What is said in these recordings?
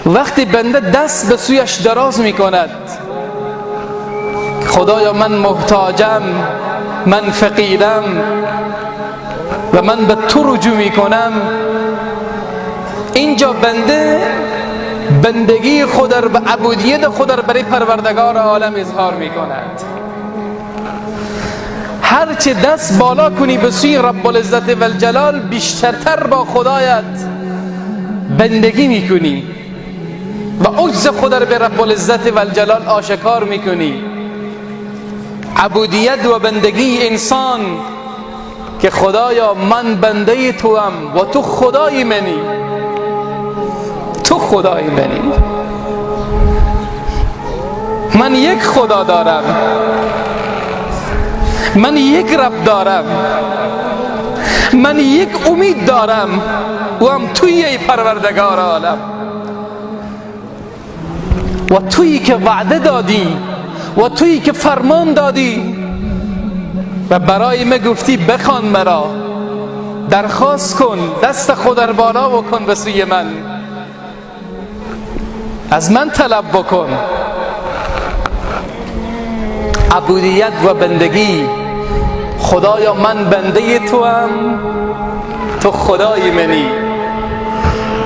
وقتی بنده دست به سویش دراز میکند، خدایا من محتاجم، من فقیرم و من به تو رجوع میکنم، اینجا بنده بندگی خود را به عبودیت خود را برای پروردگار عالم اظهار میکند. هرچه دست بالا کنی به سوی رب العزت و الجلال، بیشترتر با خدایت بندگی میکنی و عجز خود را به رب العزت و الجلال آشکار میکنی. عبودیت و بندگی انسان که خدایا من بنده توام و تو خدای منی، تو خدای منی، من یک خدا دارم، من یک رب دارم، من یک امید دارم و هم توی ای پروردگار عالم، و تویی که وعده دادی و تویی که فرمان دادی و برای من گفتی بخوان مرا، درخواست کن، دست خود را بالا بکن به سوی من، از من طلب بکن. عبودیت و بندگی، خدایا من بنده توام، تو خدای منی،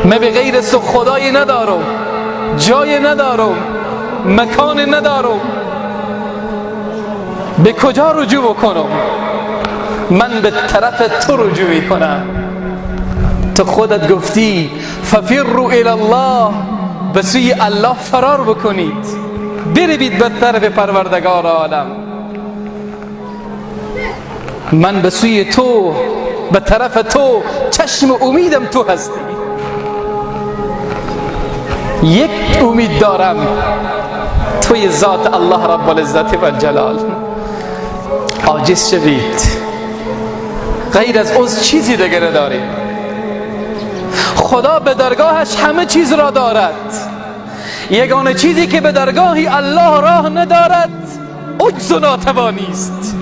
من به غیر تو خدایی ندارم، جای ندارم، مکان ندارم، به کجا رجوع بکنم؟ من به طرف تو رجوع میکنم. تو خودت گفتی ففروا الی الله، به سوی الله فرار بکنید، بروید به طرف پروردگار عالم. من به سوی تو، به طرف تو، چشم امیدم تو هستی. یک امید دارم توی ذات الله رب العزت و الجلال. عاجز شوید، غیر از او چیزی دیگه نداریم. خدا به درگاهش همه چیز را دارد. یگانه چیزی که به درگاهی الله راه ندارد عجز و ناتوانی است.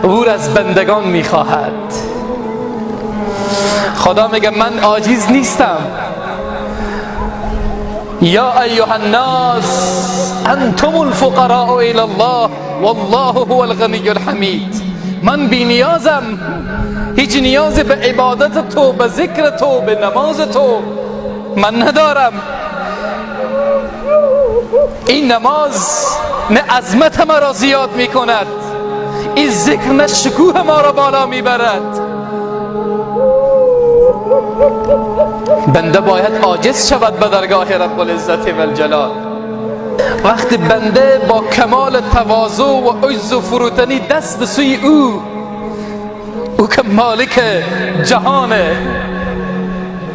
او از بندگان میخواهد. خدا میگه من عاجز نیستم. یا ایها الناس انتم الفقراء الی الله والله هو الغنی الحمید. من بی نیازم، هیچ نیاز به عبادت تو، به ذکر تو، به نماز تو من ندارم. این نماز نه عظمت مرا زیاد می کند، این ذکر نه شکوه ما را بالا می برد. بنده باید عاجز شود به درگاه رب العزت و الجلال. وقتی بنده با کمال تواضع و عجز و فروتنی دست به سوی او، او که مالک جهانه،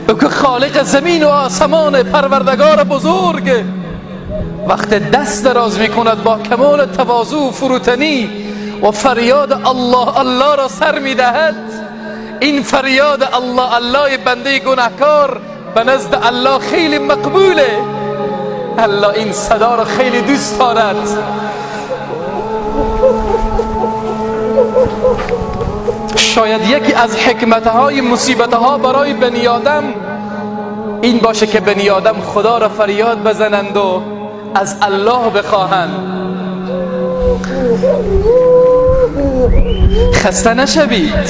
او که خالق زمین و آسمان، پروردگار بزرگ، وقتی دست دراز میکند با کمال تواضع و فروتنی و فریاد الله الله را سر میدهد، این فریاد الله الله بنده گناهکار به نزد الله خیلی مقبوله. الله این صدا را خیلی دوست دارد. شاید یکی از حکمتهای مصیبتها برای بنی آدم این باشه که بنی آدم خدا را فریاد بزنند و از الله بخواهند. خسته نشوید،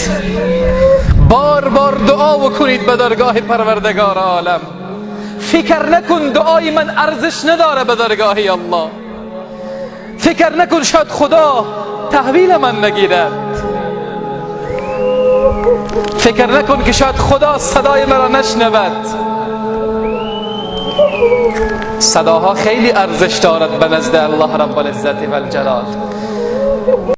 بار بار دعا بکنید به درگاه پروردگار عالم. فکر نکن دعای من ارزش نداره به درگاه الله. فکر نکن شاید خدا تحویل من نگیرد. فکر نکن که شاید خدا صدای مرا نشنود. صداها خیلی ارزش دارد به نزد الله رب العزت و الجلال.